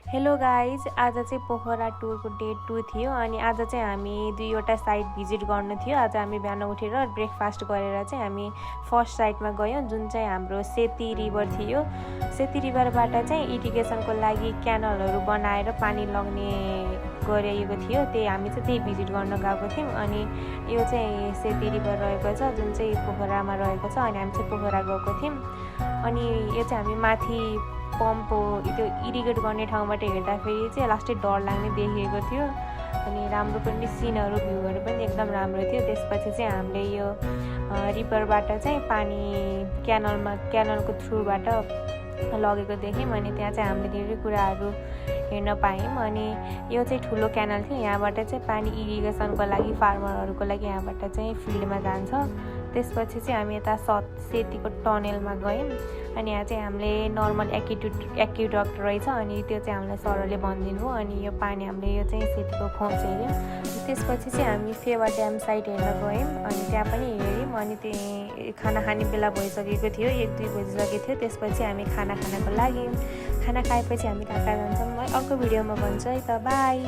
Hello guys, आज चाहिँ Pokhara टुरको day 2 थियो अनि आज चाहिँ हामी दुईवटा साइट भिजिट गर्नु थियो। आज हामी बिहान उठेर ब्रेकफास्ट गरेर चाहिँ हामी फर्स्ट साइटमा गयौँ, जुन चाहिँ हाम्रो सेती रिभर थियो। सेती रिभरबाट चाहिँ इरिगेसनको लागि क्यानलहरू बनाएर पानी लग्ने गरिएको थियो। हामी चाहिँ त्यही भिजिट गर्न गएको थियौँ। अनि यो चाहिँ सेती रिभर रहेको छ, जुन चाहिँ पोखरामा रहेको छ। अनि हामी चाहिँ पोखरा गएको थियौँ। अनि यो चाहिँ हामी माथि पम्प हो, त्यो इरिगेट गर्ने ठाउँबाट हेर्दाखेरि चाहिँ लास्टै डर लाग्ने देखिएको थियो। अनि राम्रो पनि सिनहरू भ्यूहरू पनि एकदम राम्रो थियो। त्यसपछि चाहिँ हामीले यो रिभरबाट चाहिँ पानी क्यानलको थ्रुबाट लगेको देख्यौँ। अनि त्यहाँ चाहिँ हामीले धेरै कुराहरू हेर्न पायौँ। अनि यो चाहिँ ठुलो क्यानल थियो, यहाँबाट चाहिँ पानी इरिगेसनको लागि फार्मरहरूको लागि यहाँबाट चाहिँ फिल्डमा जान्छ। त्यसपछि चाहिँ हामी यता सेतीको टनेलमा गयौँ। अनि यहाँ चाहिँ हामीले नर्मल एक्युडक्ट रहेछ, अनि त्यो चाहिँ हामीलाई सरले भनिदिनु हो। अनि यो पानी हामीले यो चाहिँ सेतीको खोज हेऱ्यौँ। त्यसपछि चाहिँ हामी फेवा ड्याम साइड हेर्न गयौँ। अनि त्यहाँ पनि हेऱ्यौँ। अनि त्यहाँ खाना खाने बेला भइसकेको थियो, 1-2 बजिसकेको थियो। त्यसपछि हामी खाना खानको लाग्यौँ। खाना खाएपछि हामी कहाँ जान्छौँ, म अर्को भिडियोमा भन्छु है त। बाई।